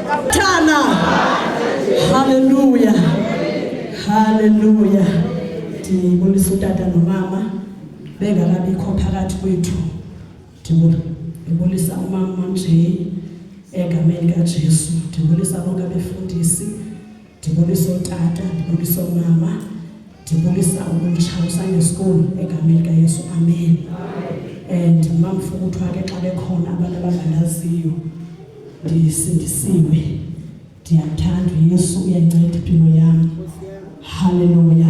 Thana. Hallelujah. Hallelujah. Ndibulisa utata nomama bengakabikho phakathi kwethu. Ndibulisa umama nje egameni kaJesu. Ndibulisa bonke abefundisi. Ndibulisa utata, ndibulisa umama. Ndibulisa ulutsha uSunday School egameni likaYesu. Amen. And mamfukuthwa ke xa bekhona abantu abangandaziyo ndisindisiwe. Ndiyamthanda uYesu, uyayinceda impilo yam. Haleluya.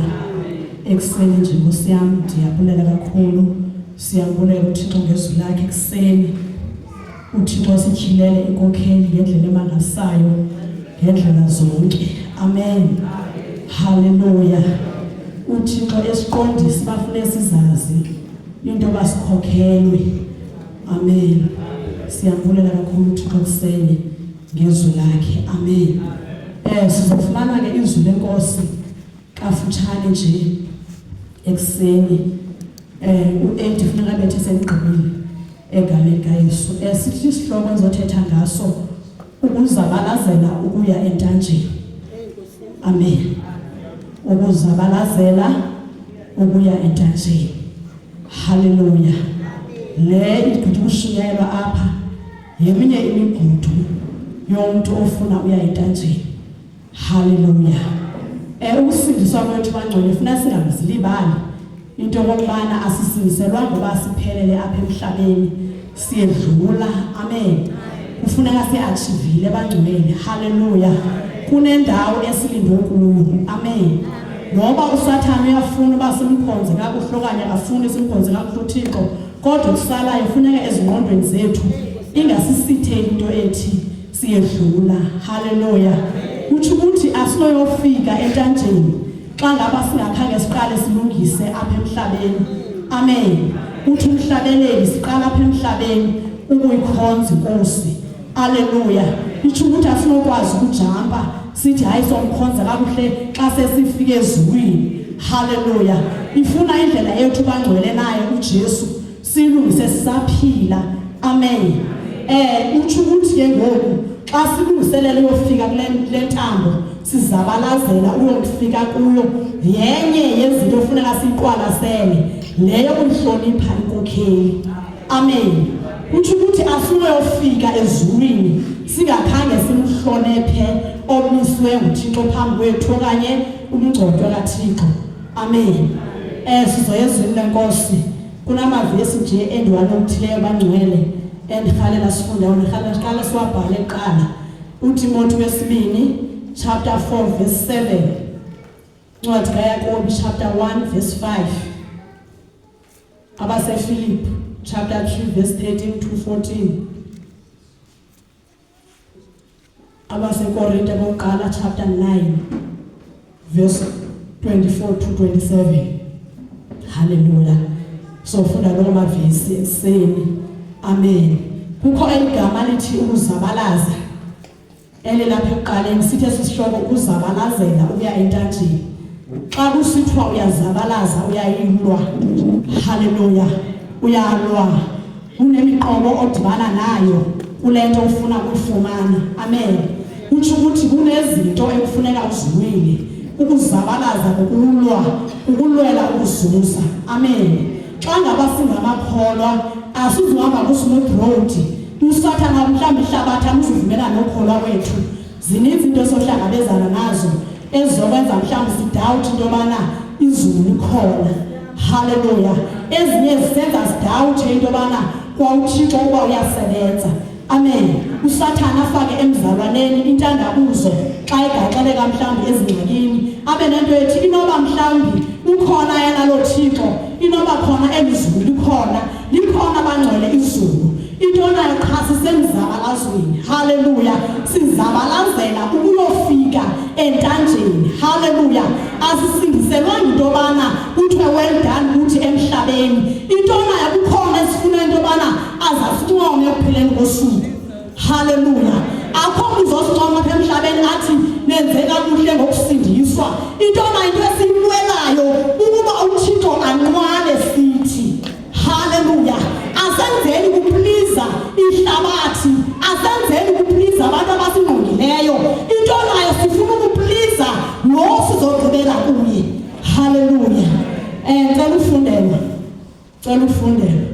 Ekuseni nje Nkosi yam ndiyabulela kakhulu. Siyabulela uThixo ngezwi lakhe ekuseni. UThixo asityhilele inkokheli ngendlela emangalisayo ngendlela zonke. Amen. Haleluya. UThixo esiqondisa bafune sizazi into basikhokhelwe. Amen. Siyabulela kakhulu uThixo kuseni ngezwi lakhe. Amen. Eh sizofumana ke izwi lenkosi kafutshane nje ekuseni. Eh u8 funeka bethe senigqibile egameni kaYesu. Eh sithi isihloko engizothetha ngaso ukuzabalazela ukuya entanjeni. Amen. Ukuzabalazela ukuya entanjeni. Haleluya. Le igqitha ukushunyayelwa apha yeminye imigudu yomntu ofuna uya entanjeni. Haleluya. Eh ukusindiswa kwethu bangcwele funa singazilibali into yokokubana asisindiselwanga uba siphelele apha emhlabeni siyedlula. Amen. Kufuneka siachivile bangcwele. Haleluya. Kunendawo esilindwe kuyo. Amen. Noba uSathane uyafuna uba simkhonze kakuhle okanye akafuni simkhonze kakuhle uThixo, kodwa kusalayo funeka ezingqondweni zethu ingasisitheli into ethi siyedlula. Haleluya. Kutsho ukuthi asinoyofika entanjeni xa ngaba singakhange siqale silungise apha emhlabeni. Amen. Uthi umhlabeleli siqala apha emhlabeni ukuyikhonza iNkosi. Aleluya. Itsho ukuthi asinokwazi ukujampa sithi hayi somkhonza kakuhle xa sesifike ezulwini. Haleluya. Ifuna indlela yethu bangcwele naye uJesu silungise sisaphila. Amen. Eh utsho ukuthi ke ngoku xa silungiselela uyofika kule ntambo sizabalazela uyofika kuyo yenye yezinto ofuneka siyiqwalasele leyo kuyihlonipha inkokheli. Amen. Kutsho ukuthi asinoyofika ezulwini singakhange simhlonephe omiswe nguThixo phambi kwethu okanye umgcotywa kaThixo. Amen. Eh sizoya ezwini lenkosi. Kunamavesi nje endiwanothileyo bangcwele endirhalela sifunde wona rhalela siqale siwabhale kuqala. UTimoti wesibini chapter 4 verse 7. Incwadi kaYakobi chapter 1 verse 5. AbaseFilipi chapter 3 verse 13 to 14. AbaseKorinte bokuqala chapter 9 verse 24 to 27. Haleluya. So funda loo mavesi ekuseni. Amen. Kukho eligama lithi ukuzabalaza. Elilapha ekuqaleni sithi esi sihloko ukuzabalazela ukuya entanjeni. Xa kusithiwa uyazabalaza uyayilwa. Haleluya. Uyalwa. Kunemiqobo odibana nayo kule nto ufuna ukuyifumana. Amen. Kutsho ukuthi kunezinto ekufuneka uzilwile. Ukuzabalaza kukulwa, ukulwela ukuzuza. Amen. Xa ngaba singamakholwa asizuhamba ku-smooth road. USathana mhlawumbi ihlabathi aluzuvumela nokholwa kwethu. Zininzi into esohlangabezana nazo ezizokwenza mhlawumbi sidawuthi into yobana izulu likhona. Haleluya. Ezinye zisenza sidawuthe into yobana kwauThixo uba uyasebenza. Amen. USathana afake emzalwaneni intandabuzo xa egaxeleka mhlawumbi ezingxakini, abe nento ethi inoba mhlawumbi ukhona yena loo Thixo, inoba khona eli zulu likhona, likhona bangcwele izulu. Into nayo qha sisemzabalazweni. Haleluya. Sizabalazela ukuyofika entanjeni. Haleluya. Asisindiselwanga into yobana kuthiwe well done kuthi emhlabeni. Into nayo kukhona esifuna into yobana azasincome ekupheleni kosuku. Haleluya. Akho mntu uzosincoma apha emhlabeni athi nenze kakuhle ngokusindiswa. Into nayo into esiyilwelayo ukuba uThixo anqwale sithi. Haleluya. Asenzeni kupliza ihlabathi, asenzeni kupliza abantu abasingqongileyo. Cela ufundele.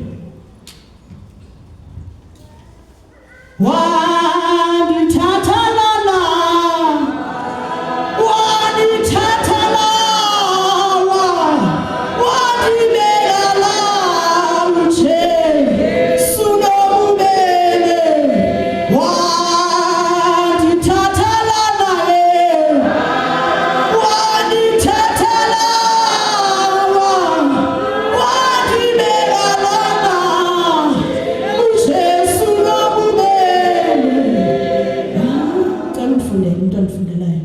Wandithatha lana, wandithatha lawa, wandibeka la uJesu nobubele. Wandithatha lana wandithatha lawa, wandibeka lana uJesu nobubele. Cela ufundele into endifundelayo.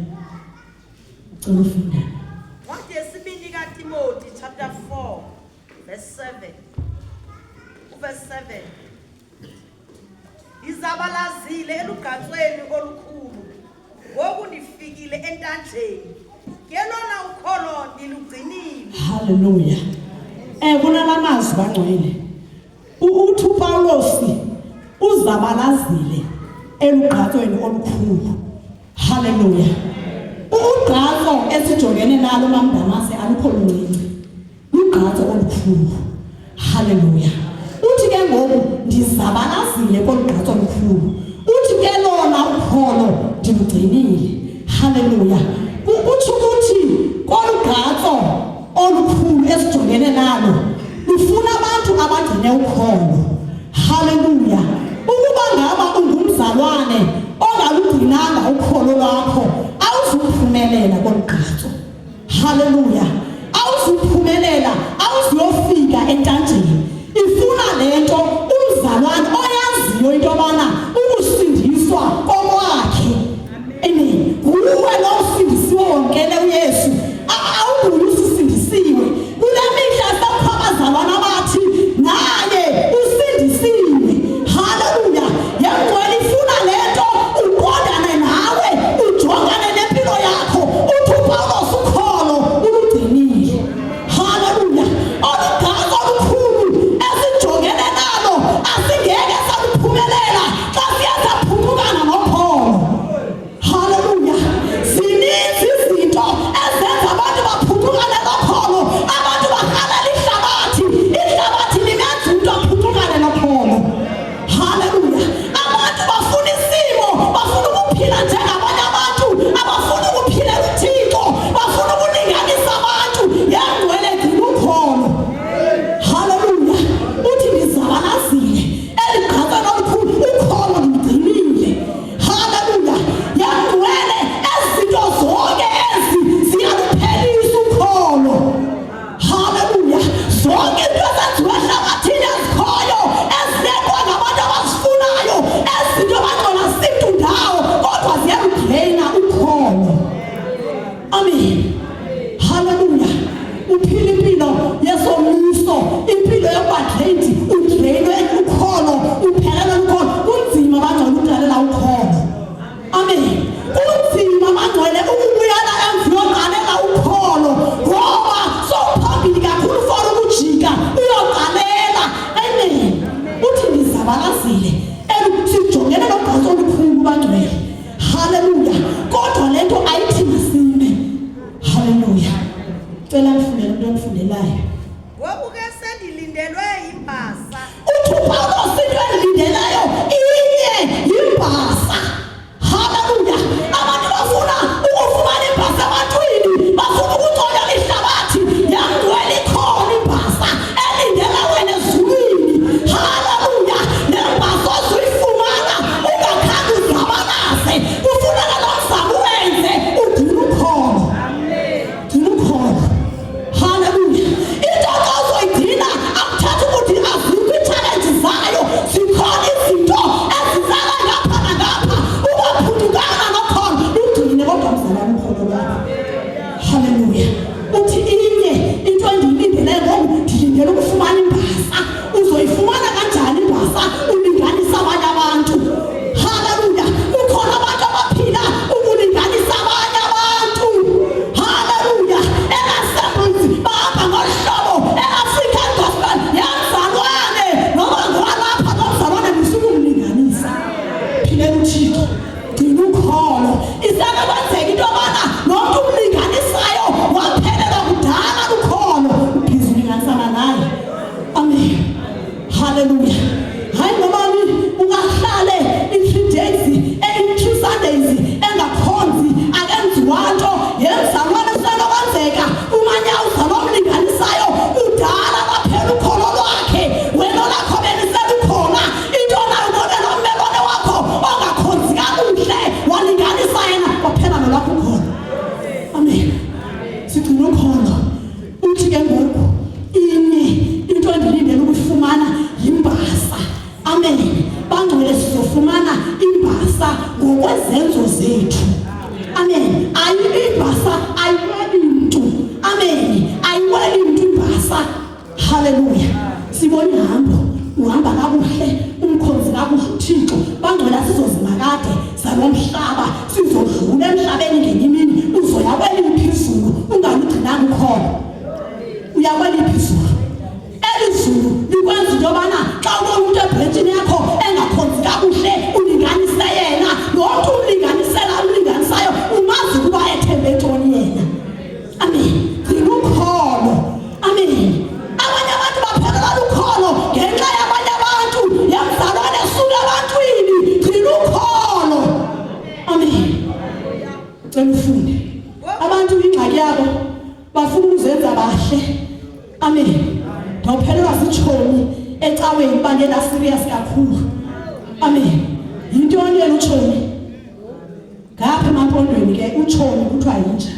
Cela ufundele. Ncwadi yesibini kaTimoti chapter 4 verse 7. Uverse 7. Ndizabalazile elugqatsweni olukhulu. Ngoku ndifikile entanjeni. Ke lona ukholo ndilugcinile. Haleluya. Kunala mazwi bangcwele. Uthi uPawulos uzabalazile elugqatsweni olukhulu. Haleluya. Ugqatso esijongene nalo mamdamase alukho luncinci. Lugqatso olukhulu. Haleluya. Uthi ke ngoku ndizabalazile kolu gqatso olukhulu. Uthi ke lona ukholo ndilugcinile. Haleluya. Kutsho ukuthi kolu gqatso olukhulu esijongene nalo lufuna abantu abagcine ukholo. Haleluya. Ukuba ngaba ungumzalwane ongalugcinanga ukholo lwakho, awuzuphumelela kolu gqatso. Haleluya. Awuzuphumelela, awuzuyofika entanjeni. Ifuna lento umzalwane oyaziyo into yobana ukusindiswa kokwakhe. Amen. Nguwe lo usindisiwe wamkele uYesu. Awunguye usindisiwe. Kule mihla sekukho abazalwane abathi naye usindisiwe. Haleluya. Yengcwele ifuna lento uqondane nawe, ujongane nempilo yakho. Uthi uPawulos ukholo ulugcinile. Haleluya. Olugqatso olukhulu esijongene nalo asingeke saluphumelela xa siye saphulukana nokholo. Haleluya. Zininzi izinto ezenza abantu baphulukane nokholo. Abantu barhalela ihlabathi. Ihlabathi limenza umntu aphulukane nokholo. Haleluya. Abantu bafuna isimo, bafuna ukuphila njengabanye abantu, abafuna ukuphilela uThixo, bafuna ukulinganisa abantu. Yangcwele gcina ukholo. Haleluya. Uthi ndizabalazile eli gqatso lolukhulu ukholo ndilugcinile. Haleluya. Yangcwele ezinto zonke ezi ziyaluphelisa ukholo. Haleluya. Zonke into ezenziwa ehlabathini ezikhoyo ezilekwa ngabantu abazifunayo ezinto bangcona sintu ndawo kodwa ziyaludreyina ukholo. Amen. Haleluya. Uphila impilo yesomiso, impilo yokuba drained, udrainwe ukholo, uphelelwe ukholo. Kunzima bangcwele ukuqalela ukholo. Amen. Kunzima bangcwele ukubuyela emva uyoqalela ukholo ngoba sowuphambili kakhulu for ukujika uyoqalela. Amen. Uthi ndizabalazile sijongene nogqatso olukhulu bangcwele. Haleluya. Kodwa lento ayithi masime. Haleluya. Cela ngifundele into engifundelayo. Ngoku ke sendilindelwe yimbasa. Uthi uPawulos into endilindelayo inye yimbasa. Haleluya. Abantu bafuna ukufumana imbasa ebantwini, bafuna ukuconya ihlabathi. Yangcwele ikhona imbasa elindela wena ezulwini. Haleluya. Le mbasa ozoyifumana ungakhange uzabalaze. Kufuneka lo mzamo uwenze ugcine ukholo. Gcina ukholo. Haleluya. Into xa uzoyigcina akuthathi ukuthi azikho ii-challenge zayo, zikhona izinto ezitsala ngapha nangapha. Ungaphundukanga nokholo, lugcine kodwa mzalwane ukholo lwakho. Haleluya. Uthi inye into endiyilindeleyo ngoku, ndilindele ukufumana imbasa. Uzoyifumana kanjani imbasa ulinganisa abanye abantu? Haleluya. Kukhona abantu abaphila ukulinganisa abanye abantu. Haleluya. E-Assemblies bahamba ngolu hlobo, e-African Gospel yamzalwane noma ngowalapha nomzalwane musukumlinganisa. Philela uThixo. Gcina ukholo. Isake kwenzeka into yobana nomntu umlinganisayo waphelelwa kudala lukholo. Ubhizi ulinganisana naye. Amen. ngezenzo zethu. Amen. Ayi ibhasa ayiweli mntu. Amen. Ayiweli mntu ibhasa. Haleluya. Sibona ihambo, uhamba kakuhle, umkhonzi kakuhle uThixo. Bangcwele sizozimakade zalo mhlaba, sizodlula emhlabeni ngenye imini, uzoya kweliphi izulu ungalugcinanga ukholo. Uya kweliphi izulu? Eli zulu likwenza into yobana xa ubona umntu ebhrentshini yakho engakhonzi kakuhle ulinganise yena, lo mntu umlinganisela umlinganisayo umazi ukuba ethembe ntoni yena. Amen. Gcina ukholo. Amen. Abanye abantu baphelelwa lukholo ngenxa yabanye abantu. Yemzalwane suka ebantwini, gcina ukholo. Amen. Cela ufunde. Abantu ingxaki yabo bafuna ukuzenza bahle. Amen. Ndawuphelelwa zitshomi ecaweni bangena serious kakhulu. Amen. Yintoni yena utshomi? Ngapha emampondweni ke utshomi kuthiwa yinja.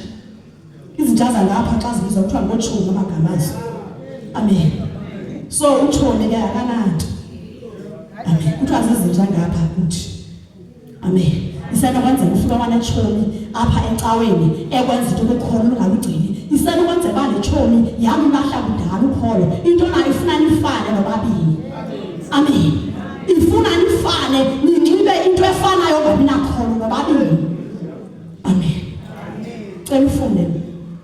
Izinja zalapha xa zibizwa kuthiwa ngootshomi amagama azo. Amen. So utshomi ke akananto. Amen. Kuthiwa zizinja ngapha kuthi. Amen. Isenokwenzeka ufika wanetshomi apha ecaweni ekwenza into yokukholo lungalugcini. Isenokwenzeka uba le tshomi yamlahla kudala ukholo. Into nayo ifuna nifane nobabini. Amen. Ifuna nifane, ninxibe into efanayo ungabi nakholo nobabini. Amen. Cela ufunde.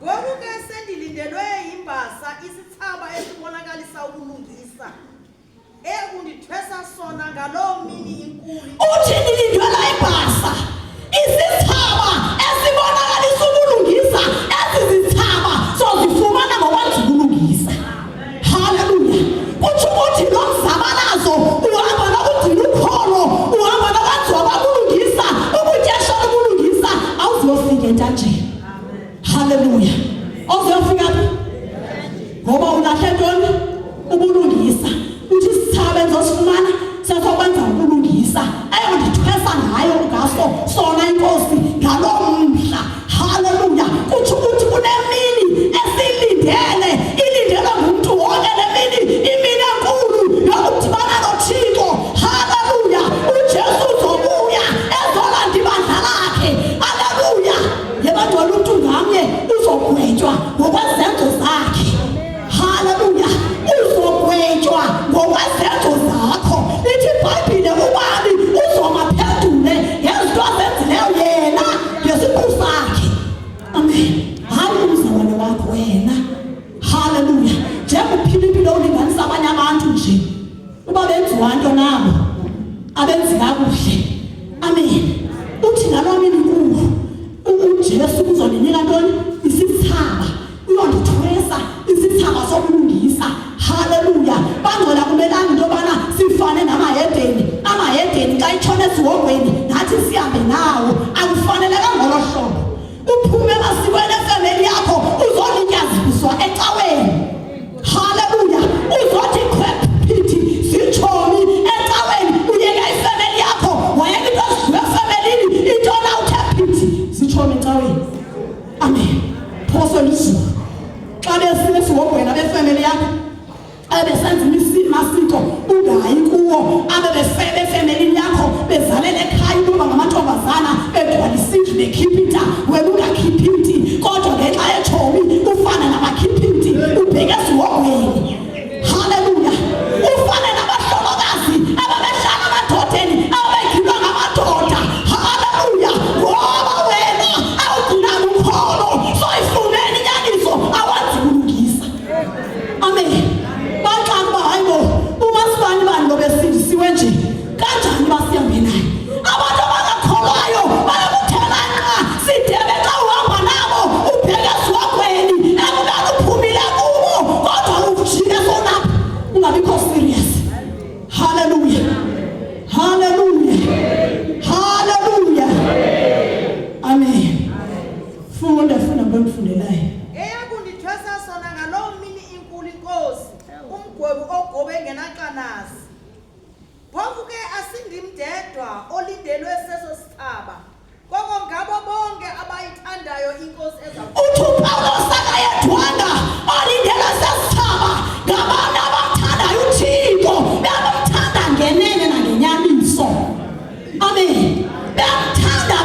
Ngoku ke sendilindelwe yimbasa, isithsaba esibonakalisa ubulungisa, eyakundithwesa sona ngaloo mini inkulu. Uthi ndilindwela ibhasa, isithsaba esibonakalisa ubulungisa. Ezi zithsaba sozifumana ngokwenza ubulungisa. Haleluya. Kutsho ukuthi lo mzabalazo uhamba nokugcina ukholo, uhamba nokwenziwa kwabulungisa, ukutyeshela ubulungisa, awuzuyofika entanjeni. Haleluya. Awuzuyofika phi? Ngoba ulahle ntoni? Ubulungisa. Uthi isithsaba endizosifumana sesokwenza ubulungisa, eyondithwesa ngayo ngaso sona inkosi ngaloo mhla. Haleluya. Kutsho ukuthi kunemini esiyilindele, ilindelwe ngumntu wonke le mini, imini enkulu yokudibana noThixo. Haleluya. UJesu uzobuya ezolanda ibandla lakhe. Haleluya. Yebantwana, umntu ngamnye uzogwetywa ngokwezenzo zakhe. Haleluya. Uzogwetywa ngokwezenzo zakho. Ithi iBhayibhile ubani uzoma phendule ngezinto azenzileyo yena ngesiqu sakhe. Amen. Hayi umzalwane wakho, wena. Haleluya. Njengokuphila impilo ulinganisa abanye abantu nje, uba benziwa nto nabo abenzi kakuhle. Amen. Uthi ngaloo mini inkulu uJesu uzondinika ntoni? Isithsaba. Uyondithwesa isithsaba sobulungisa. Haleluya. Bangcwele, akumelanga into yobana sifane namahedeni. Amahedeni xa itshona esihogweni nathi sihambe nawo. Akufaneleka ngolo hlobo. Uphume emasikweni efemeli yakho uzolinyaziswa ecaweni. Haleluya. Uzothi qhwephithi zitshomi ecaweni, uyeka ifemeli yakho, wayeka into ezidlula efemelini, into na uthe phithi zitshomi ecaweni. Amen. Phoso lizulu xa besiya esihogweni abefemeli yakho ebesenza imasiko ungayi kuwo, abe befemelini yakho bezalela ekhaya ukuba ngamantombazana, begcwalisa indlu bekhipha inta, wena ungakhiphi inti, kodwa ngenxa yetshomi ufana nabakhipha inti, ubheke esihogweni. Haleluya. Ufane nabahlolokazi ababehlala emadodeni, ababegilwa ngamadoda. Haleluya. Ngoba wena awugcinanga ukholo, soyifumene inyaniso, awenzi bulungisa. Amen. Baxaka uba hayi bo, umasibani bani lo besindisiwe nje, kanjani basihambe naye? Abantu abangakholwayo bayakuthela nqa sidebe xa uhamba nabo ubheke esihogweni, ekubeni uphumile kubo, kodwa ujike sonapha ungabikho serious. Haleluya. Haleluya. Haleluya. Amen. Funda, funda ngomfundelayo. Eyakundithwesa sona ngaloo mini inkulu inkosi, umgwebi ogobe engenaxanasi. Phofu ke asindim ndedwa olindelwe seso sithsaba, koko ngabo bonke abayithandayo inkosi eza. Uthi uPawulos akayedwanga olindela sesithsaba, ngabantu abamthandayo uThixo, bemthanda ngenene nangenyaniso. Amen. Bemthanda.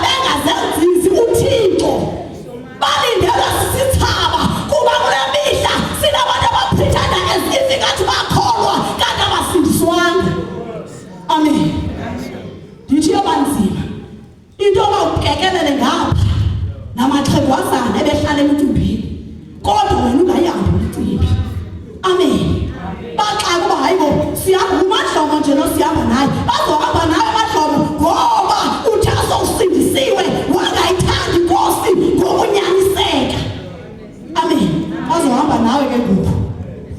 amaxhegwazana ebehlala emicimbini kodwa wena ungayihambi umcimbi. Amen. Baxaka uba hayi bo sihamba uMadlomo nje lo sihamba naye, bazohamba naye uMadlomo ngoba uthe sowusindisiwe wangayithandi inkosi ngokunyaniseka. Amen. Bazohamba nawe ke ngoku.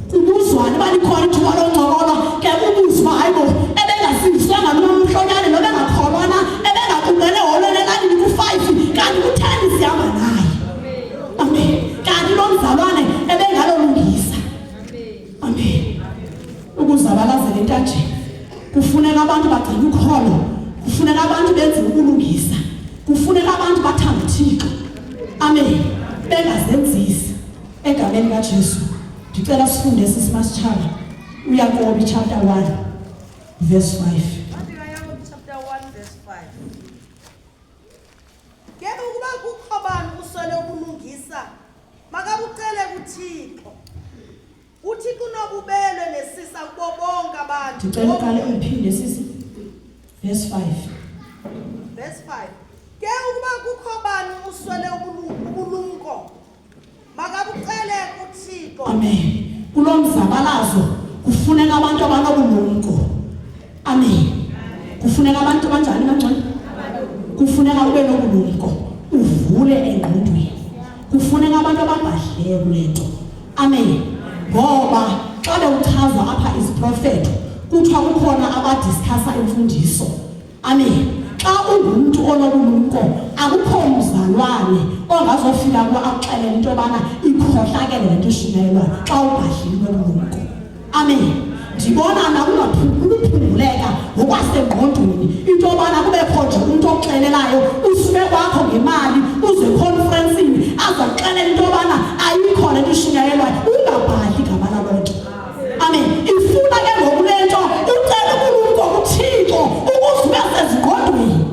Kubuzwana uba likhona ithuba loncokola ke kubuzwa uba hayi bo ebengasindiswanga nomhlonyane noba engakholwana ebengaqubele holweni elalini ku-5 kanti kutheni sihamba naye. Amen. Kanti lo mzalwane ebengalolungisa. Amen. Ukuzabalazela entanjeni kufuneka abantu bagcine ukholo, kufuneka abantu benze ubulungisa, kufuneka abantu bathande uThixo. Amen. Bengazenzisi egameni kaJesu. Ndicela sifunde sisi Masitshaba uYakobi chapter 1 verse 5. Chapter 1 verse 5. Ke ukuba kukho bani uswele ubulungisa, makabucele kuThixo. UThixo unobubele nesisa kubo bonke abantu. Ndicela uqale uyiphinde sisi. Verse 5. Verse 5. Ke ukuba kukho bani uswele ubulumko, makabucele kuThixo. Amen. Kulo mzabalazo kufuneka abantu abanobulumko. Amen. Kufuneka abantu abanjani bangcwele? Kufuneka ube nobulumko, uvule engqondweni. Kufuneka abantu ababhadlileyo kule nto. Amen. Ngoba xa bewuchaza apha iziprofeto kuthiwa kukhona abadiskhasa imfundiso. Amen. Xa ungumntu onobulumko akukho mzalwane ongazofika kuwe akuxelele into yobana ikhohlakele le nto ishunyayelwayo xa ubhadlile unobulumko. Amen. Ndibona nakungaphunguleka ngokwasengqondweni into yobana kubekho nje umntu okuxelelayo usuke kwakho ngemali uze ekhonferensini azokuxelela into yobana ayikho le nto ishunyayelwayo ungabhadli igama laloo nto. Amen. Ifuna ke ngoku le nto ucela ubulumko kuThixo ukuze ube sezingqondweni.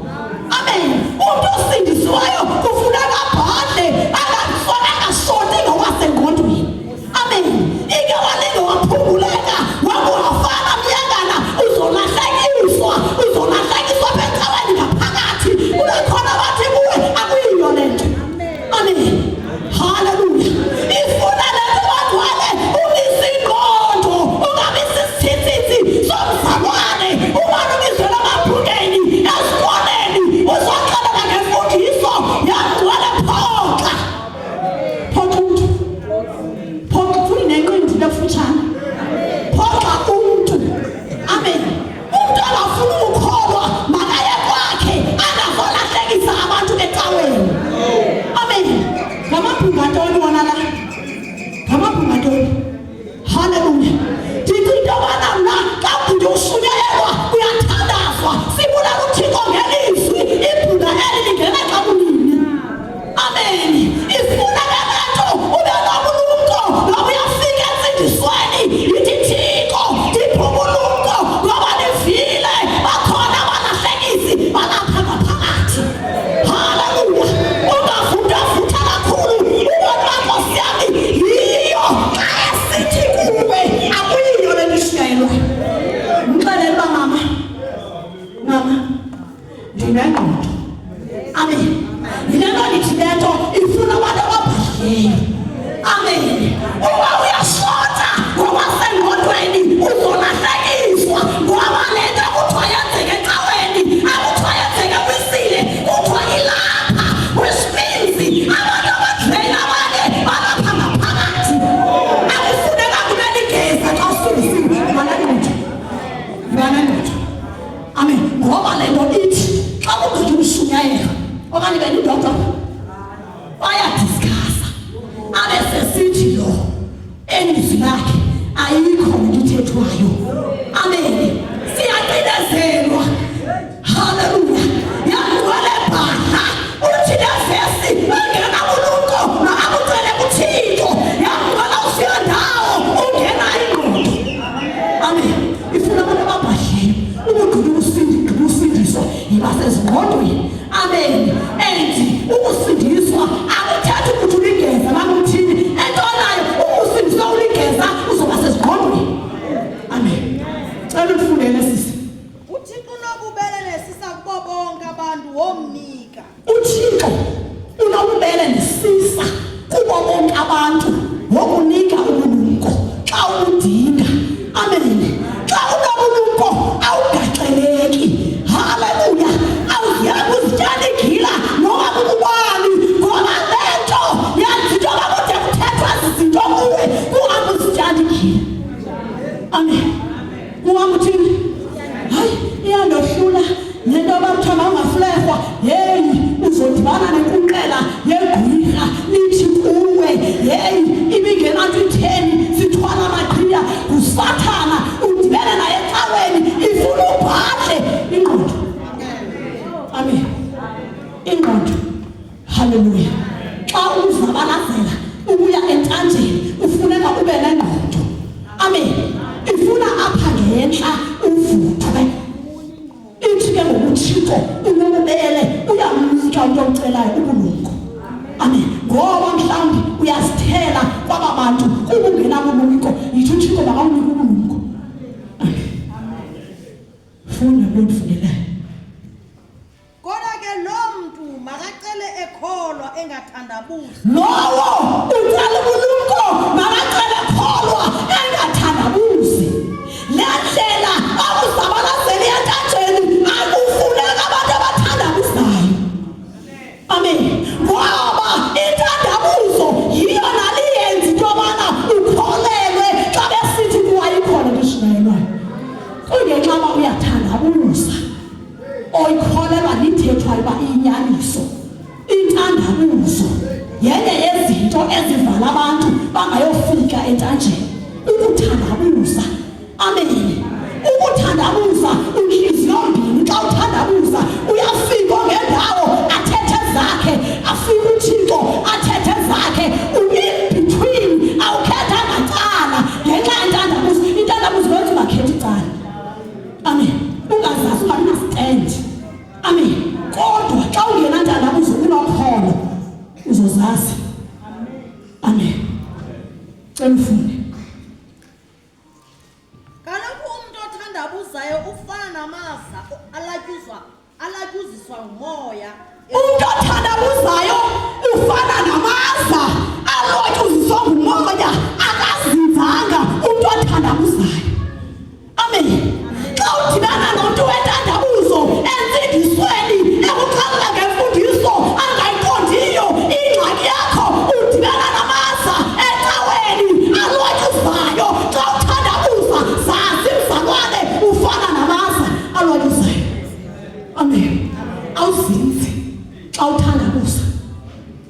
Amen. Umntu osindisiweyo kufuneka abhadle angasoti ngokwasengqondweni. Amen. Ike walinge waphunguleka wakuhafana myangana uzolahlekiswa uzolahlekiswa apha ecaweni ngaphakathi kube khona bathi kuwe akuyiyo le nto. Amen. Haleluya. Ifuna le nto bagcwale umise ingqondo ungabi sisithithithi somzalwane umane ubizela emaphukeni esikoleni uzoxelela ngemfundiso yagcwele phoxa. Phoxa umntu. Phoxa futhi nenqindi lefutshane. Phoxa umntu. Amen. Umntu angafuni ukukholwa makaye kwakhe angazolahlekisa abantu ecaweni. Amen. Ngamabhunga ntoni wona la? Ngamabhunga ntoni? Haleluya. Ndithi into yobana mna xa ubhuti ushunyayelwa kuyathandazwa sibulala uThixo ngelizwi ibhunga eli lingena xa kunini. Amen. Ifuna ke le nto ube nobulumko noba uyafika entsindisweni yithi Thixo ndiphe ubulumko ngoba ndivile bakhona abalahlekisi balapha ngaphakathi. Haleluya. Ungavuthavutha kakhulu ubona uba Nkosi yami yiyo xa esithi kuwe akuyiyo le nto ishunyayelwayo. Mxelele uba mama, mama ndinengqondo amen yile nto ndithi le nto ifuna abantu ababhadlileyo amen uba uyashota ngokwasengqondweni uzolahlekiswa ngoba le nto kuthiwa yenzeke ecaweni akuthiwa yenzeke kwisile kuthiwa ilapha which means abantu abadrain abanye balapha ngaphakathi akufuneka kube ligeza xa usindisiwe yiba nengqondo yiba nengqondo Amen. Ngoba le nto ithi xa kugqitha ukushunyayelwa okanye bendidodwa bayadiskhasa abe sesithi lo elizwi lakhe ayikho le nto ithethwayo. Amen. Siyacinezelwa. Haleluya. Yagcwele bhadla uthi le vesi ungena kulumko makakucele kuThixo. Yagcwela usiya ndawo ungena ingqondo. Amen. Ifuna abantu ababhadlileyo ukugqina ukusindiswa yiba sezingqondweni. Amen. And ukusindiswa akuthethi ukuthi uligeza bakuthini. Into onayo ukusindiswa uligeza uzoba sezingqondweni. Amen. Udibana nenkunkqela yegqwirha lithi kuwe, yeyi, ibingenanto itheni, sithwala amaqhiya. Ngusathana udibene naye ecaweni, ifuna ubhadle ingqondo. Amen. Ingqondo. Haleluya. Xa uzabalazela ukuya entanjeni kufuneka ube nengqondo. Amen. Ifuna apha ngentla uvuthwe. Ithi ke ngokuThixo unobubele uyamnika umntu omcelayo ubulumko. Amen. Ngoba mhlawumbi uyazithela kwaba bantu kubungenabulumko, yithi uThixo makawunike ubulumko. Amen. Funda kulo ndifundelayo. Kodwa ke loo mntu makacele ekholwa engathandabuzi. Lowo ucela ubulumko makacele ekholwa engathandabuzi. Le ndlela akuzabalazela entanjeni akufuneka abantu abathandabuzayo. Amen. Ngoba intandabuzo yiyo naliyenza into yobana ukholelwe xa besithi kuwayikhona into eshumayelwayo. Kungenxa uba uyathandabuza. Oyikholelwa lithethwayo uba iyinyaniso. Intandabuzo yenye yezinto ezivala abantu bangayofika entanjeni. Ukuthandabuza. Amen. Ukuthandabuza unhliziyo mbini. Xa uthandabuza uyafika ongendawo athethe zakhe, afike uThixo athethe zakhe. U-in between, awukhethanga cala ngenxa yentandabuzo. Intandabuzo kwenza ungakhethi icala. Amen. Ungazazi ungabi nastand. Amen. Kodwa xa ungenantandabuzo unokholo uzozazi. Amen. Cela ufunde. Kaloku umntu othandabuzayo ufana namaza alatyuzwa alatyuziswa ngumoya. Umntu othandabuzayo ufana namaza alwatyuziswa ngumoya, akazinzanga umntu othandabuzayo. Amen. Xa udibana nomntu wentandabuzo entsindisweni ekuxelela ngemfundiso angayiqondiyo, ingxaki yakho udibana namaza ecaweni alwatyuzayo. Xa uthandabuza, zazi mzalwane, ufana namaza alwatyuzayo. Amen. Awuzinzi xa uthandabuza.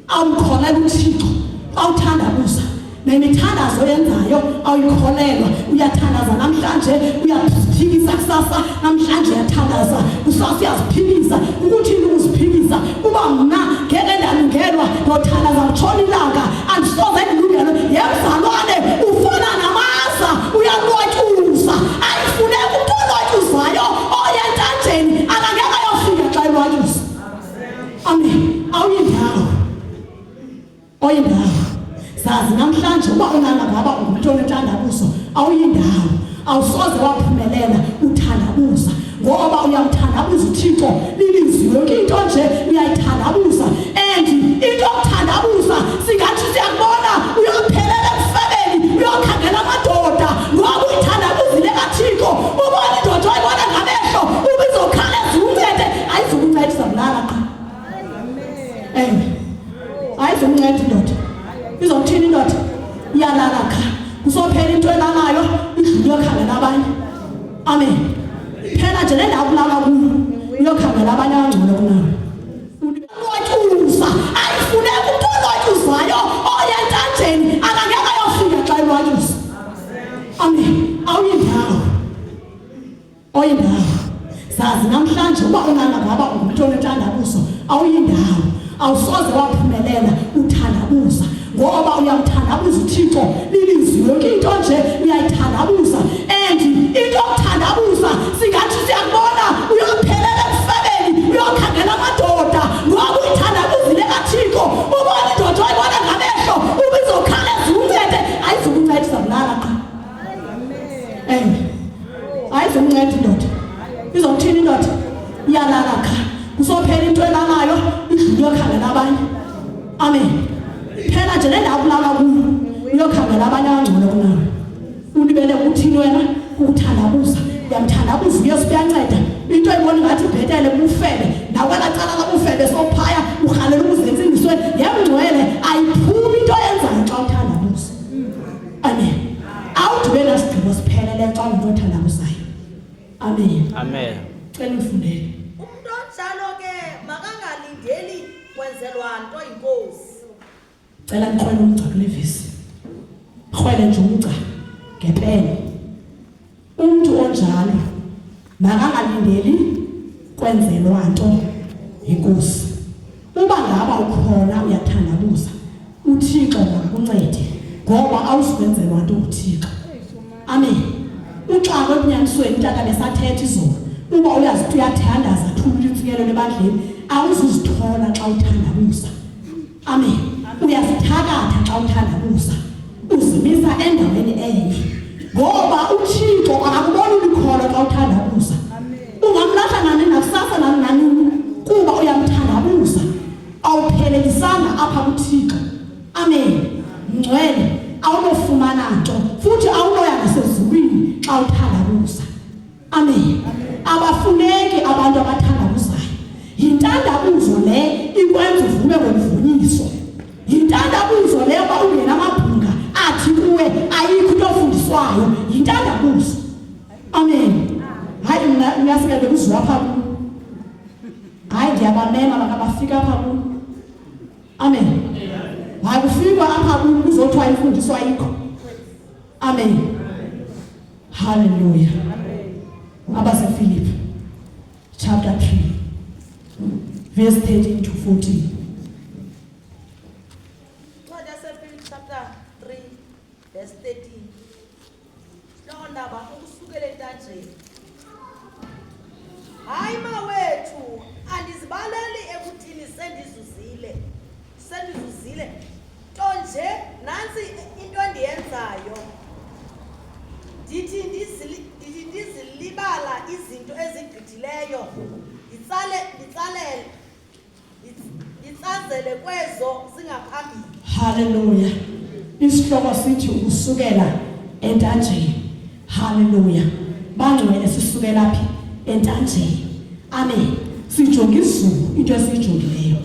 Awumkholelwa uThixo xa uthandabuza. Nemithandazo oyenzayo awuyikholelwa. Uyathandaza namhlanje, uyaziphikisa kusasa, namhlanje uyathandaza, kusasa uyaziphikisa. Ukuthini ukuziphikisa? Uba mna ngeke ndalungelwa, ndothandaza kutshona ilanga, andisoze ndilungelwe. Yemzalwane, ufana namaza, uyalwatyuza. Ayifuneki umntu olwatyuzayo oya entanjeni, akangeke ayofika xa elwatyuza. Amen. Awuyindawo. Oyindawo. Zazi namhlanje uba unanga ngaba ungumntu onentandabuzo, awuyindawo. Awusoze waphumelela uthandabuza ngoba uyamthandabuza uThixo lilizwi yonke into nje uyayithandabuza and into yokuthandabuza singathi siyakubona uyophelela ekufebeni uyokhangela amadoda ngoba uyithandabuzile kaThixo ubona indoda oyibona ngamehlo ubizokhaleza uncede ayizukunceda izabulala qha ewe ayizukunceda indoda izokuthini indoda iyalala qha kusophela into elalayo idlule uyokhangela abanye amen phela nje le ndawo kulala kuyo uyokhangela abanye abangcono kunawe Lwatyuza ayifuneki umntu olwatyuzayo oya entanjeni akangeke ayofika xa elwatyuza amen awuyindawo oyindawo zazi namhlanje uba unanga ngaba ungumntu onentandabuzo awuyindawo awusoze waphumelela uthandabuza ngoba uyamthandabuza uThixo lilizwi yonke into nje uyayithandabuza and into yokuthandabuza singathi siyakubona uyophelela ekufebeni uyokhangela amadoda ngoba uyithandabuzile kaThixo ubona indoda oyibona ngamehlo ubizokhaleza uncede ayizukunceda izabulala qha ewe ayizukunceda indoda izokuthini indoda iyalala qha kusophela into elalayo idlule uyokhangela abanye amen phela nje le ndawo kulala kuyo uyokhangela abanye abangcono kunawe ulibele uthini wena ukuthandabuza uyamthandabuza uyesu uyanceda into oyibona ngathi ibhetele bufebe nakwela cala labufebe sophaya urhalela ukuze entsindisweni yemngcwele ayiphumi into oyenzayo xa uthandabuza amen awudibe nasigqibo sipheleleyo xa ungumntu othandabuzayo amen amen cela ufundele Umntu onjalo ke makangalindeli kwenzelwa nto yiNkosi. Cela nikrwele umgca kule vesi. Krwele nje umgca ngepeni. Umntu onjalo makangalindeli kwenzelwa nto yiNkosi. Uba ngaba ukhona uyathandabuza, uThixo makakuncede ngoba awuzukwenzelwa nto nguThixo. Amen. Uxakwe ebunyanisweni utata besathetha izolo. Uba uyazi uyathandaza thulula intsikelelo ebandleni, awuzuzithola xa uthandabuza. Amen. Uyazithakatha xa uthandabuza. Uzimisa endaweni enye. Ngoba uThixo akakuboni ulikholo xa uthandabuza. Ungamlahla nani nakusasa nani nanini kuba uyamthandabuza. Awuphelelisanga apha kuThixo. Amen. Ngcwele awunofumana nto futhi awunoya nasezulwini xa uthandabuza. Amen. Abafuneki abantu abathandabuzayo. Yintandabuzo le ikwenza uvume ngomvunyiso. Yintandabuzo le uba ungena amabhunga athi kuwe ayikho into ofundiswayo. Yintandabuzo. Amen. Hayi mna uyasike bekuziwa apha kum. Hayi ndiyabamema makabafika apha kum. Amen. Hayi kufikwa apha kum kuzothiwa imfundiso ayikho. Amen. Hallelujah. AbaseFilipi chapter 3 verse 13 to 14. Incwadi yaseFilipi chapter 3 verse 13. Sihloko ndaba ukusukela entanjeni. Hayi mawethu, andizibaleli ekuthini sendizuzile. Sendizuzile. Nto nje nantsi into endiyenzayo. Ndithi ndithi ndizilibala izinto ezigqithileyo, nditsale nditsalele nditsazele kwezo zingaphambili. Haleluya. Isihloko sithi ukusukela entanjeni. Haleluya. Bangcwele sisukela phi? Entanjeni. Amen. Sijonga izulu into esiyijongileyo.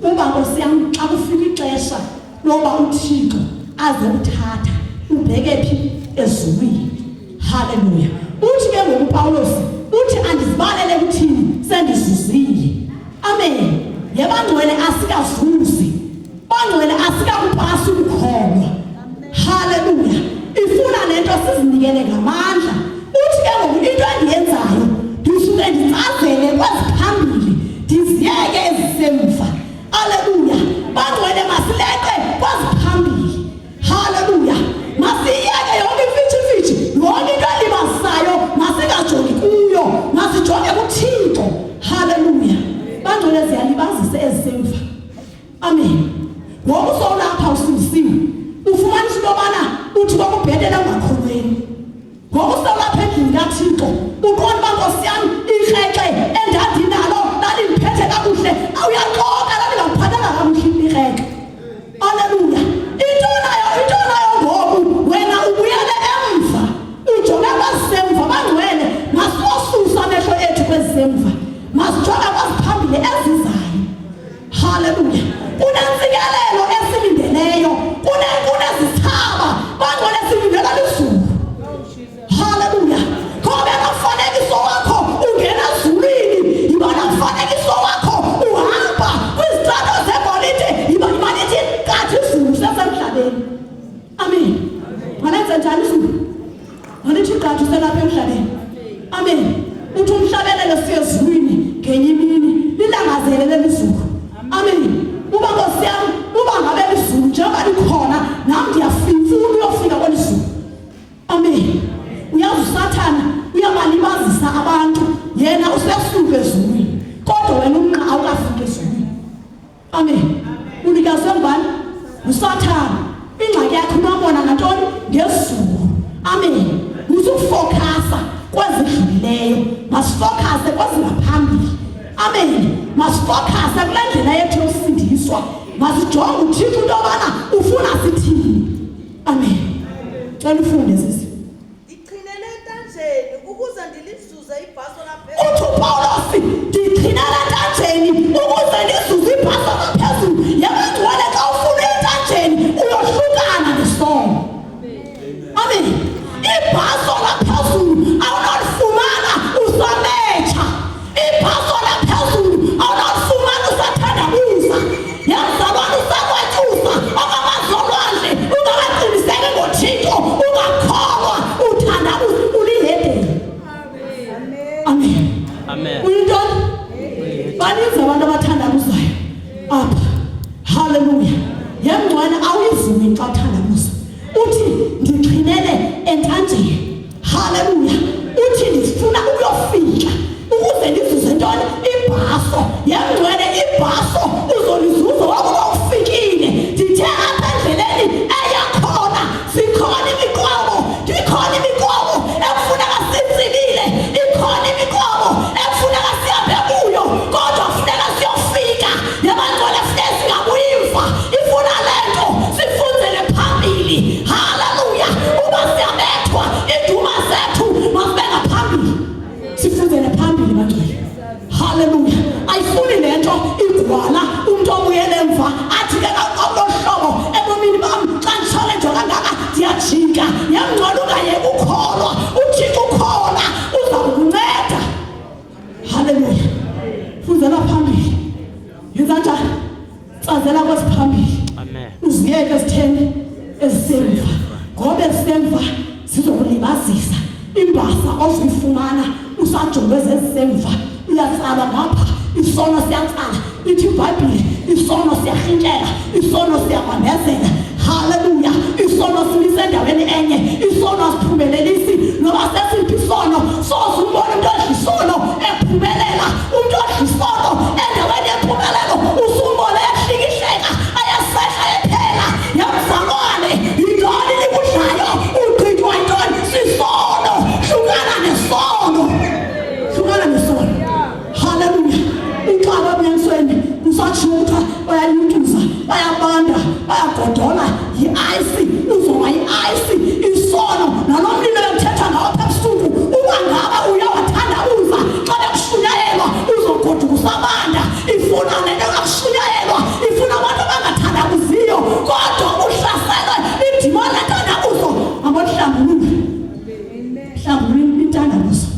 Uba Nkosi yam xa kufika ixesha loba uThixo aze kuthatha ubheke phi ezulwini. Haleluya. Uthi ke ngoku uPawulos uthi andizibalele kuthini sendizuzile. Amen. Yebangcwele asikazuzi. Bangcwele asikakupasi ukukholwa. Haleluya. Ifuna lento sizinikele ngamandla. Uthi ke ngoku into endiyenzayo ndisuke nditsazele kweziphambili ndiziyeke ezisemva. Haleluya. Bangcwele masileqe kweziphambili. Haleluya. Masiyeke yonke imfitshimfitshi, yonke into elibazayo masingajongi kuyo, masijonge kuThixo. Haleluya. Bangcwele ziyalibazisa ezisemva. Amen. Ngoku sowulapha usindisiwe, ufumanisa into yobana uthi kwakubhetele ungakholweni. Ngoku sewulapha endlini kaThixo, uqonda uba Nkosi yam ikrexe endandinalo lalindiphethe kakuhle. Awuyaxoka, lalingakuphathanga kakuhle ikrexe. Aleluya. Into nayo, into nayo ngoku wena ubuyele emva. Ujonge kwazisemva bangcwele, masiwasusa amehlo ethu kwezisemva. Masijonge kwaziphambili ezizayo. Haleluya. Kunentsikelelo esilindeleyo. Kune kunezithaba bangcwele silindela lizulu. Haleluya. Ngoba nomfanekiso wakho ungena ezulwini, yiba nomfanekiso wakho uhamba kwizitrato zegolide, yiba yiba lithi kathi izulu sesemhlabeni. Amen. Malenze njani izulu? Malithi qathu selapha emhlabeni. Amen. Uthi umhlabelelo siye ezulwini ngenye imini lilangazele lelizulu. Amen. Uba Nkosi yam, uba ngabe lizulu njengoba likhona nam ndiyafuna uyofika kweli zulu. Amen. Uyazi uSathana uyabalibazisa abantu, yena usesuka ezulwini. Kodwa wena umnqa awukafiki ezulwini. Amen. Unikazwe ngubani? USathana. Ingxaki yakho unobona ngantoni? Ngezulu. Amen. Musukufokhasa kwezidlulileyo, masifokhase kwezingaphambili. Amen. Masifokhase kule ndlela yethu yokusindiswa. Masijonge uThixo into yobana ufuna sithini. Amen. Cela ufunde sisi. Ndichinele entanjeni ukuze ndilizuze ibhaso laphezulu. Uthi uPawulos ndichinele entanjeni ukuze ndizuze ibhaso laphezulu. Yabangcwele xa ufuna entanjeni uyohlukana nesono. Amen. Ibhaso laphezulu awunolifumana usametsha. Ibhaso laphezulu awunolifumana usathandabuza. Haleluya. Yemngcwele awuyivumi xa uthandabuza. Uthi ndixhinele entanjeni. Haleluya. Uthi ndifuna ukuyofika ukuze ndizuze ntoni? Ibhaso. Yemngcwele ibhaso uzolizuza wakuba ufikile. Ndithe apha endleleni eyakhona sikhona imiqobo, ikhona imiqobo ekufuneka sitsibile, ikhona imiqobo ekufuneka sihambe kuyo, kodwa kufuneka siyofika. Yabantwana funeka singabuyiva, ifuna le nto sifunzele phambili. Haleluya! Uba siyabethwa, iinduma zethu mazibe ngaphambili, sifunzele phambili bangcwele. Haleluya! Ayifuni le nto igwala umntu obuyele emva athi ke ngolo hlobo ebomini bam xa nditshalenjwa kangaka ndiyajika. Yamngcwele ungayeki ukholwa, uThixo ukhona, uza kukunceda. Haleluya! Funzela phambili. Yenza njani? Tsazela kwesiphambili. Amen. Uziyeke ezitheni ezisemva, ngoba ezisemva zizokulibazisa. Imbasa ozuyifumana usajongwe zezisemva, iyatsala ngapha, isono siyatsala. Ithi iBhayibhile isono siyarhintyela, isono siyabambezela. Haleluya! Isono simise endaweni enye, isono asiphumelelisi noba sesiphi isono. Soze umbone umntu odla isono ephumelela. Umntu odla isono endaweni yempumelelo usumbone ehlikihleka, ayasehla ephela. Yamzalwane, yintoni likudlayo? Ugqitywa yintoni? Sisono. Hlukana nesono, hlukana nesono. Haleluya! Uxaba emnyanisweni kusatshiwo kuthiwa bayanyutuza, bayabanda, bayagodola, yi-ayisi, uzoba yi-ayisi. Isono nalo mlilo bekuthetha ngawo apha ebusuku, uba ngaba uyawathandabuza xa bekushunyayelwa, uzogoduka usabanda. Ifuna le nto kakushunyayelwa, ifuna abantu abangathandabuziyo, kodwa uhlaselwe lidimoni lentandabuzo. Abohlambulula, hlambulula intandabuzo,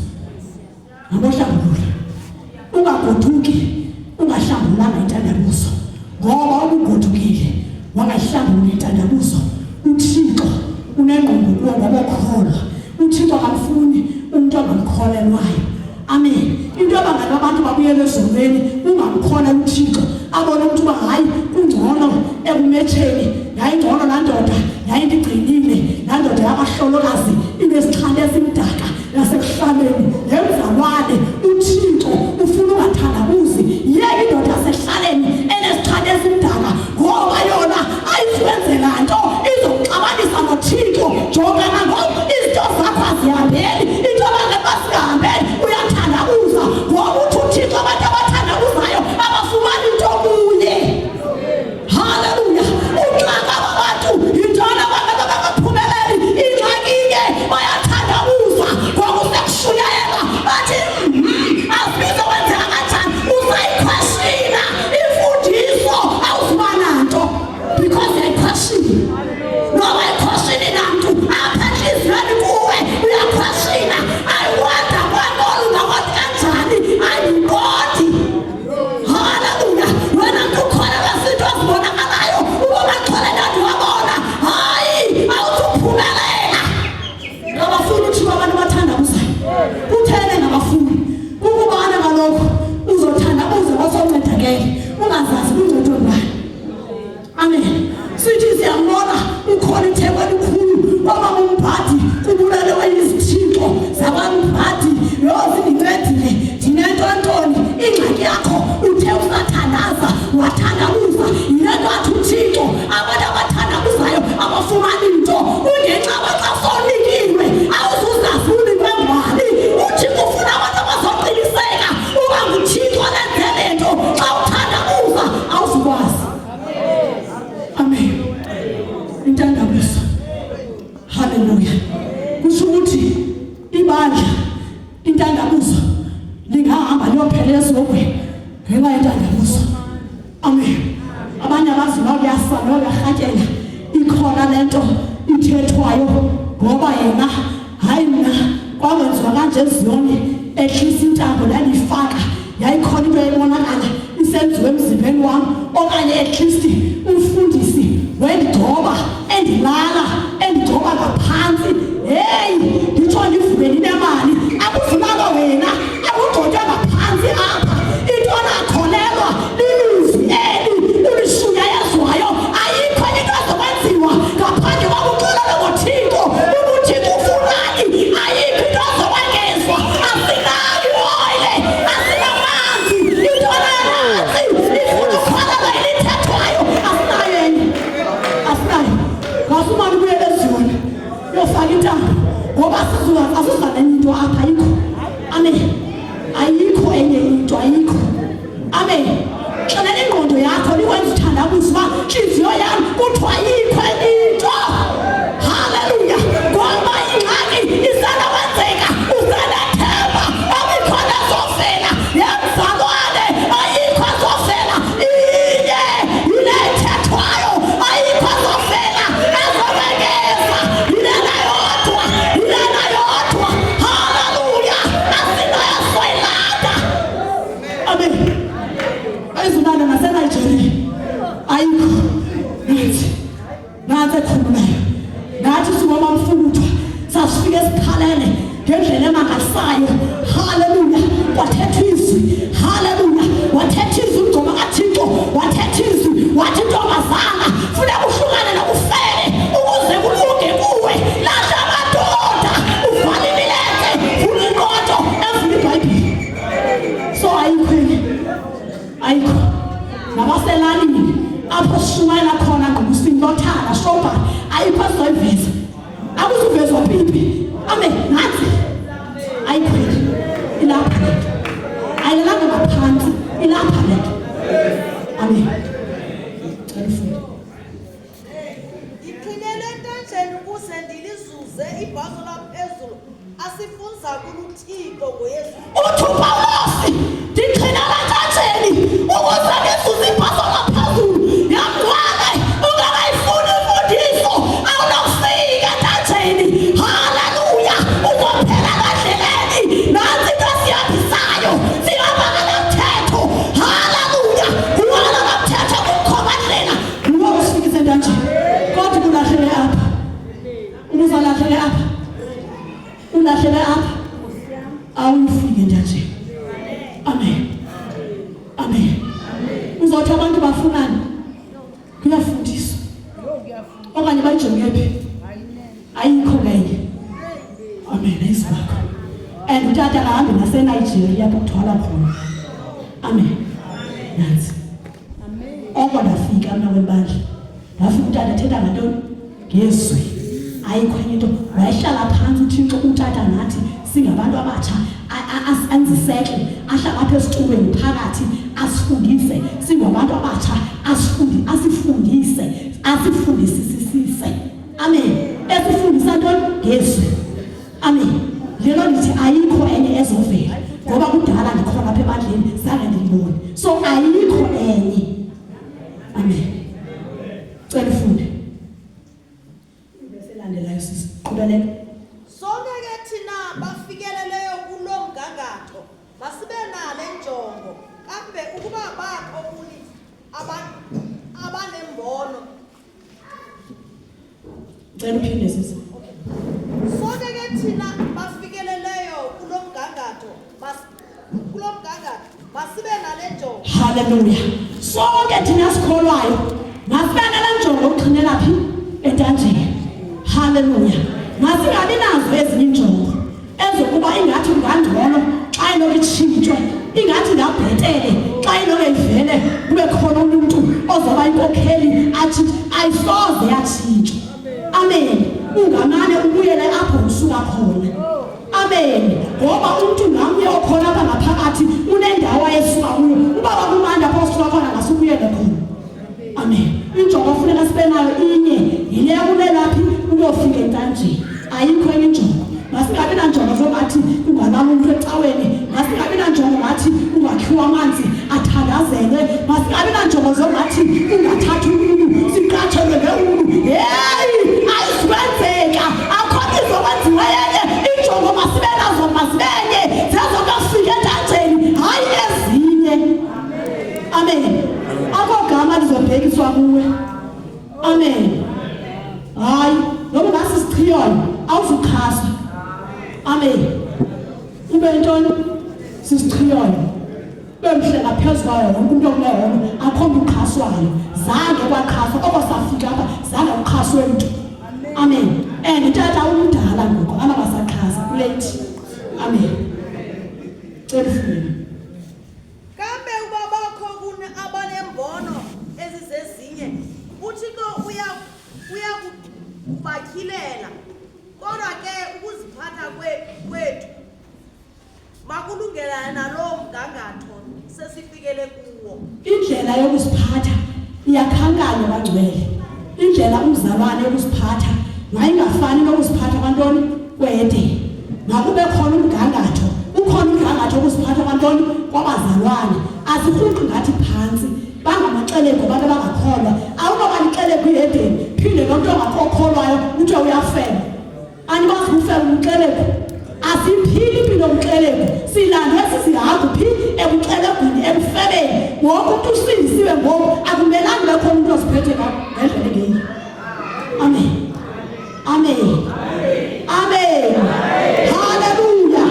abohlambulula. Ungagoduki ungahlambulanga intandabuzo, ngoba ubugodukile wangayihlambulula intandabuzo, uThixo unengqondo kuwo ngoba ukholwa. uThixo akamfuni umntu angamkholelwayo. Amen. Into ebangela abantu babuyele ezonweni ungamkholelwa uThixo. Abone umntu uba hayi, kungcono ekumetsheni, yayingcono laa ndoda, yayindigcinile laa ndoda yabahlolokazi inesixhante esimdaka yasekuhlaleni. Yemzalwane, uThixo ufuna ungathandabuzi. Yeka indoda yasekuhlaleni enesixhante esimdaka, ngoba yona ayizukwenzela nto, izokuxabanisa noThixo. Jonga nangoku izinto zakho azihambeli. Into ebangela uba zingahambeli, uyathandabuza, ngoba uthi uThixo abantu abathandabuzayo abafumani nto kuye. Haleluya! Uxaka abantu yintoni abantu abangaphumeleli? Ingxaki ke bayathandabuza ngokusekushunyayelwa, bathi azibize kwenzeka kanjani. Usayikhweshina imfundiso, awuzuba nanto because uyayikhweshina. Noba ikhweshini namntu apha entliziyweni kuwe uyakhweshina. Ayiwanda kwantoni, ungakwazi kanjani? Andiqondi. Haleluya! Wena mntu ukholelwa zinto ezibonakalayo, uba maxhole ndandiwabona, hayi, awuzuphumelela. Ngabafuni uThixo abantu bathandabuzayo. Kuthele ngabafuni kukubana kaloku uzothandabuza kwasoncedakele, ungazazi uncedo ngubani. Amen. Sithi siyambona ukhona itheko elikhulu kwamama umbhadi, kubulelewe izithixo zakwambhadi. Yho, zindincedile, ndinento ntoni. Ingxaki yakho uthe usathandaza wathandabuza. Yile nto athi uThixo abantu abathandabuzayo abafumani nto. Kungenxa xa sonikiwe awuzuzazi unikwe ngubani. UThixo ufuna abantu abazoqiniseka uba nguThixo lenze le nto. Xa uthandabuza awuzukwazi. Amen. Intandabuzo. Haleluya. Kusho ukuthi ibandla intandabuzo lingahamba liyophela ezogweni ngenxa yentandabuzo. Amen. Abanye abazi nokuyasa nokuyarhatyela ikhona lento ithethwayo, ngoba yena hayi, mna kwakwenziwa kanje eZiyoni, ehlisa intambo ndandiyifaka, yayikhona into ebonakala isenziwe emzimbeni wam, okanye at least umfundisi wendigcoba, endilala endigcoba ngaphantsi, heyi, nditsho ndivuke ndinemali. Akuvulanga wena, akugcotywa ngaphantsi apha. Into nakholelwa lilizwi eli ulishunyayezwayo. Ayikho. Nantsi. Nantsi ekhululayo. Nathi singomamfuthwa sasifike sikhalele ngendlela emangalisayo. Haleluya. Kwathethwa izwi. Haleluya. Wathetha izwi umgcomo kaThixo. Wathetha izwi. Wathi ntombazana funeka uhlukane nokufele ukuze kulunge kuwe. Lahla amadoda. Uvale imilenze. Vula inqoto evula iBhayibhile. So ayikho enye. Ayikho. Nabaselalini apho sishumayela khona ngokusintothana shobha ayikho esizoyiveza. Akuzuvezwa pipi. Amen. Nathi ayikho enye. Ilapha le nto. Ayilalanga ngaphansi. Ilapha le nto. Amen. Cela ufunde. Ndixhinele entanjeni ukuze ndilizuze ibhaso laphezulu asifunza kuluThixo ngoYesu. Uthi uPawulosi, ndixhinela entanjeni ukuze ndizuze ibhaso laphezulu. Yamngcwale ungakayifuni imfundiso, awunokufika entanjeni. Haleluya! Uzophela endleleni. Nantsi into esihambisayo, sihamba ngalo mthetho. Haleluya! Nguwo lo mthetho kumkhomandlela. Nguwo usifikise entanjeni. Kodwa ubulahlele apha. Ubuzalahlele apha. Ulahlele apha. Awufike entanjeni. Amen. Amen. Uzothi abantu bafunani? Kuyafundiswa. Okanye bayijonge phi? Ayikho lenye. Amen. Ayizibakho. And utata akahambi naseNigeria apho kuthwalwa khona. Amen. Nansi. Oko ndafika mna kweli bandla. Ndafika utata ethetha ngantoni? Ngezwi. Ayikho enye into. Wayehlala phantsi uThixo utata nathi singabantu abatsha anzisekle ahlala apha esitulweni phakathi asifundise singabantu abatsha asifundi asifundise asifundisisisise. Amen. Esifundisa ntoni? Ngezwi. Amen. Lelo ndithi ayikho enye ezovela ngoba kudala ndikhona apha ebandleni zange ndiyibone. So ayikho enye. Amen. Cela ufunde. Ivesi elandelayo sisi. Qhubeleka. Sonke ke thina bafikeleleyo kuloo mgangatho masibe nale njongo kambe ukuba bakho kuni abanembono. Cela uphinde sisi. Sonke ke thina bafikeleleyo kulo mgangatho kulo mgangatho masibe nale njongo. Haleluya. Sonke thina sikholwayo masibe nale njongo yokuxhinela phi entanjeni. Haleluya. Masingabi nazo ezinye iinjongo ezokuba ingathi kungangcono xa inoke itshintshwe, ingathi ingabhetele xa inoke ivele kube khona omnye umntu ozoba inkokheli athi ayisoze yatshintshwa. Amen. Ungamane ubuyele apho usuka khona. Amen. Ngoba umntu ngamnye okhona apha ngaphakathi unendawo ayesuka kuyo. Uba kwakumandi apho usuka khona ngasubuyele khona. Amen. Injongo funeka sibe nayo inye yile yakulela phi uyofika entanjeni. Ayikho enye injongo. Masingabi nanjongo zobathi kungalala umntu ecaweni. Masingabi nanjongo ngathi kungakhiwa amanzi athandazelwe. Masingabi nanjongo zongathi kungathathwa umntu siqatshelwe ngeulu. Heyi, ayizukwenzeka. Akho nto izokwenziwa yenye. Injongo masibe nazo masibenye. Zezokafika entanjeni, hayi ezinye. Amen. Akho gama lizobhekiswa kuwe. Amen. Hayi, noba ungasisichiyolo awuzuchaswa. Amen. Ube ntoni? Sisichiyolo. Ube mhle ngaphezu kwayo wonke umntu okule holo, akho mntu uxhaswayo. Zange kwaxhaswa, oko safika apha zange kuxhaswe mntu. Amen. And tata umdala ngoku, anabasaxhasa kulate. Amen. Cela ufunde. Kambe uba bakho kuni abaneembono ezizezinye, uThixo uya, uya kubatyhilela. Kodwa ke ukuziphatha kwethu makulungelane naloo mgangatho sesifikele kuwo. Indlela yokuziphatha iyakhankanywa bangcwele. Indlela umzalwane yokuziphatha mayingafani nokuziphatha kwantoni kwede. Makube khona umgangatho, ukhona umgangatho wokuziphatha kwantoni kwabazalwane. Asirhuqi ngathi phantsi, bangamaxelegu abantu abangakholwa. Awunoba lixelegu ihedeni phinde nomntu ongakholwayo kuthiwe uyafeba. Anikwazi kufeba umxelegu. Asiphili impilo yomxelegu, silandwe sisihagu phi ekuxelegwini, ekufebeni. Wonke umntu usindisiwe ngoku, akumelanga ube khona umntu uziphethe ngendlela engeyiyo. Amen. Amen. Amen. Haleluya.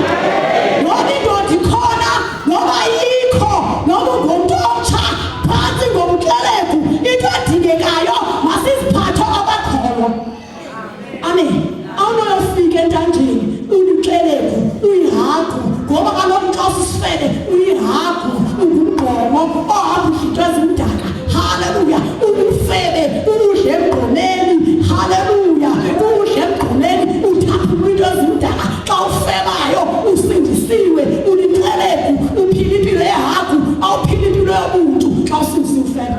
Noba indoda ikhona noba ayikho noba ungumntu omtsha phantsi ngobuxelegu into edingekayo masiziphathe abakholwa. Amen. Awunoyofika entanjeni ulixelegu uyihagu ngoba kaloku xa usisifebe uyihagu ungumgqomo ohamba udla into ezimdaka. Haleluya. Ubufebe ubudla emgqomeni. Haleluya. Ubudla emgqomeni uthaphula into ezimdaka. Xa ufebayo usindisiwe ulixelegu uphila impilo yehagu awuphila impilo yobuntu xa usindisiwe ufebe.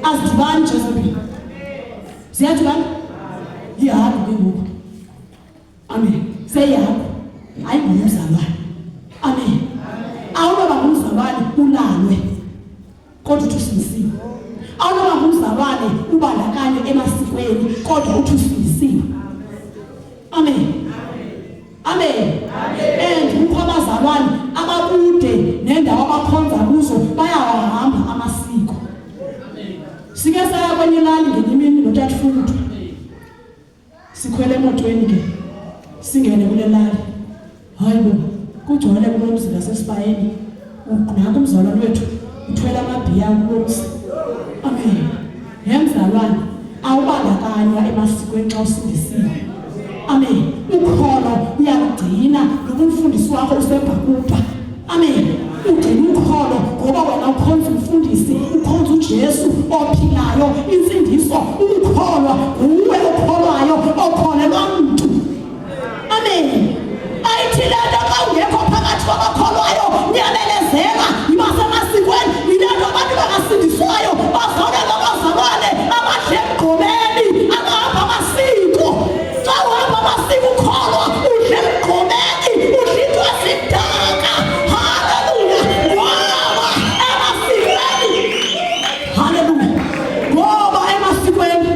Azidibani nje zombini. Ziyadibana? Yihagu ke ngoku. Amen. Seyihagu. Hayi ngumzalwane. Amen. Awunoba ngumzalwane ulalwe. Kodwa uthi usindisiwe. Awunoba ngumzalwane ubandakanywe emasikweni kodwa uthi usindisiwe. Amen. Amen. And kukho abazalwane abakude nendawo abakhonza kuzo bayawahamba amasiko. Sike saya kwenye ilali ngenye imini notata Fudu. Sikhwele emotweni ke singene kule lali. Hayi bo, kugcwele kulo mzi nasesibayeni. Nanku umzalwane wethu uthwele amabhiya kulo mzi. Amen. He mzalwane, awubandakanywa emasikweni xa usindisiwe. Amen. Ukholo uyakugcina noba umfundisi wakho usebhakupa. Amen. Ugcina ukholo ngoba wena ukhonza umfundisi, ukhonza uJesu ophilayo, insindiso, ukukholwa nguwe okholwayo, okholelwa mntu. Amen. Ayithi le nto xa ungekho phakathi kwabakholwayo nyamelezela yiba semasikweni yile nto abantu bangasindiswayo bazalwe ngabazalwane abadla emgqomeni abahamba amasiko xa uhamba amasiko ukholwa udla emgqomeni udla into ezimdaka haleluya ngoba emasikweni haleluya ngoba emasikweni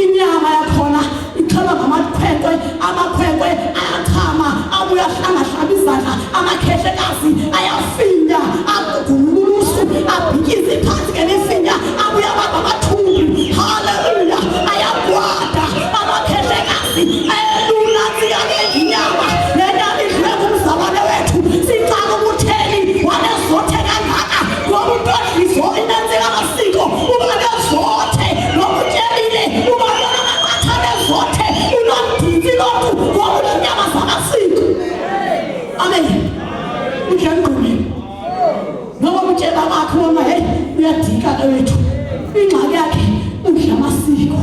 inyama yakhona ixhelwa ngamakhwenkwe amakhwenkwe ayachama abuye ahlangahlamba izandla amakhehlekazi ayafinya agugululusu abhikize phansi ngemifinya abuye abamba amathumbu haleluya ayagwada amakhehlekazi ayelula ntsika inyama le nyama idliwe ngumzalwane wethu sicaka ubutheni wanezothe kangaka ngoba umntu odlizo inantsika amasiko uba nezothe noba utyebile uba amaqatha nezothe unomdintsi lomntu ngoba udla inyama zamasiko. Amen. Udla emgqomeni noba ubutyeba bakhe ubona heyi uyadika ke wethu ingxaki yakhe udla amasiko.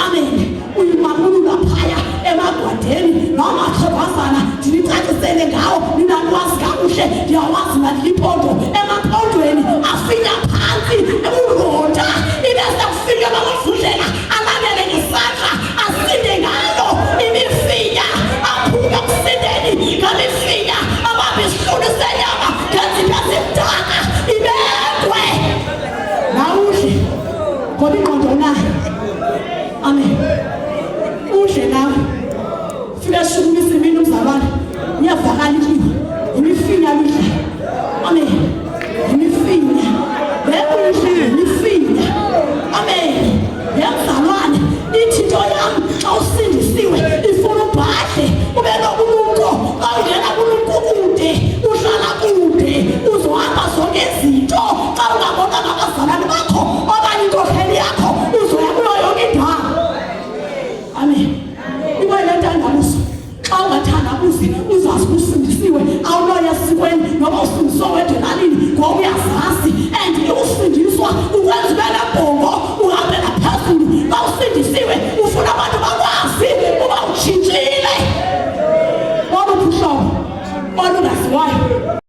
Amen. Uyimamulula phaya emagwadeni loo maxhegwazana ndinicacisele ngawo ninalwazi kakuhle ndiyawazi mandiliphondo emaphondweni afinya phantsi eburonta ibe sekufika bamavudlela alandele ngesandla asinde ngalo imifinya aphume ekusindeni ngamifinya abambe isihlunu senyama ngezinto ezimdaka ibekwe nawudle ngoba ingqondo unayo. Amen. Udle nawe. Fika shukumisa imini umzalwane. Uyavakala ityiwa. Imifinya lidla. Amen. Imifinya. Le uyidla imifinya. Amen. Le mzalwane ithi into yam xa usindisiwe ifuna ubhadle ube nobulumko xa ungena bulumko kude uhlala kude uzohamba zonke izinto xa ungabona ngabazalwane bakho okanye inkokheli yakho uzoya kuyo yonke indawo. Amen. Ibe le ntandabuzo xa ungathandabuzi uzazi usindisiwe awunoya esikweni noba usindiswe wedwa elalini ngoba uyazazi and usindiswa ukwenza ube nebhongo.